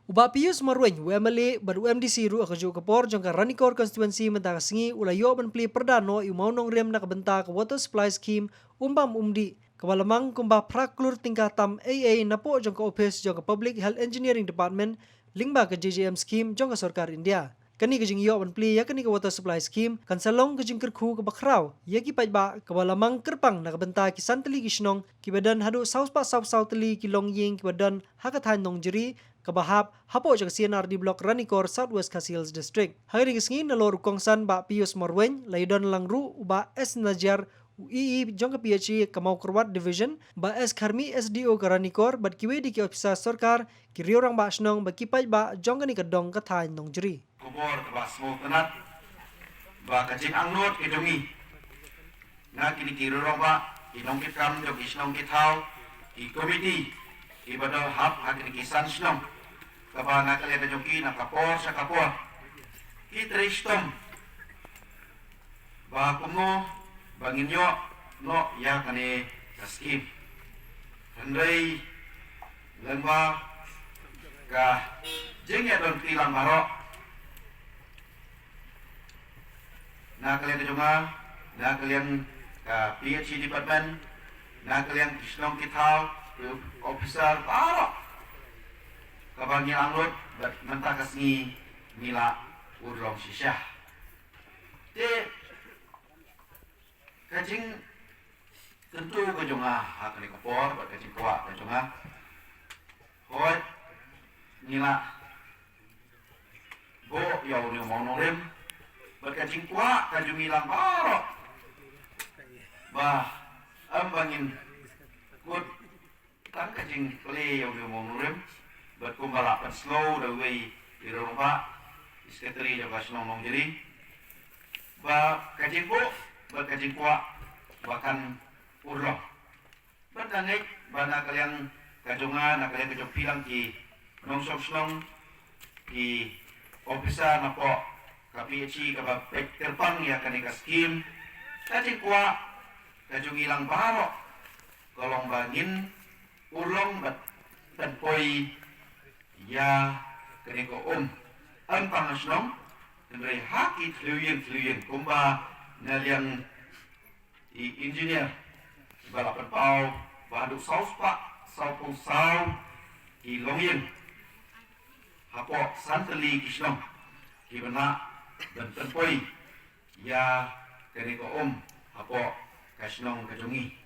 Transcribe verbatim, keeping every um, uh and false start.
U Bah Pius Marwein, u M L A bad u M D C ruh ha kajuh ka por jong ka Ranikor Constituency mynta ka sngi u la ïoh ban plie pyrda noh ïa u mawnongrim na ka bynta ka Water Supply Scheme Umbam Umdih, kaba la mang kumba phra klur tyngka tam ei ei napoh jong ka ophis jong ka Public Health Engineering Department lyngba ka J J M scheme jong ka sorkar India. Kane ka jingïoh ban plie ïa kane ka Water Supply Scheme kan sa long ka jingkyrkhu kaba khraw ïa ki paidbah, kaba la mang kyrpang na ka bynta ki san tylli ki shnong kiba don haduh saw spah saw phew saw tylli ki longïing kiba don ha ka thaiñ Nongjri, kaba hap hapoh jong ka C and R D Block Ranikor, South West Khasi Hills District. Ha kane ka sngi, nalor u kongsan Bah Pius Marwein, la ïadon lang ruh u Bah S Najiar, u E E jong ka P H E ka Mawkyrwat Division, Bah S Kharmi, S D O ka Ranikor, bad kiwei de ki ophisar sorkar, ki riew rangbah shnong bad ki paidbah jong kane ka dong ka thaiñ Nongjri. Khubor kaba sngewtynnat ba ka jingangnud ka jong ngi na kine ki riew rangbah, ki nongkitkam jong ki shnong ki thaw, ki komiti kiba don hap ha kine ki san shnong, kaba na ka liang ka jong ki na ka por sha ka por ki trei shitom ba kumno ba ngin ïoh noh ïa kane ka skim. Hynrei lyngba ka jingïadon kti lang baroh na ka liang ka jong nga, na ka liang ka P H E department, na ka liang ki shnong ki thaw, ki ophisar baroh, kaba ngi angnud bad mynta ka sngi ngi la urlong shisha. Te ka jingkyntu ka jong nga ha kane ka por bad ka jingkwah ka jong nga, hooid, ngi la buh ïa une u mawnongrim bad ka jingkwah ka jong ngi lang baroh ba ym ba ngin kut tang ka jingplie ïa une u mawnongrim, bad kumba la pynsngew da uwei i rangbah, i sekretari jong ka shnong Nongjri, ba ka jingbuh bad ka jingkwah ba kan urlong. Bad nga ngeit ba na ka liang ka jong nga, na ka liang ka jong phi lang ki nongshong shnong, ki ophisar napoh ka P H E kaba peit kyrpang ïa kane ka skim, ka jingkwah ka jong ngi lang baroh ka long ba ngin urlong bad pynpoi ïa kane ka um, ym tang ha shnong, hynrei ha ki thliew ïing thliew ïing, kumba na liang i engineer ba la pynpaw ba haduh saw spah saw phew saw ki longïing hapoh san tylli ki shnong kiba lah ban pynpoi ïa kane ka um hapoh ka shnong ka jong ngi.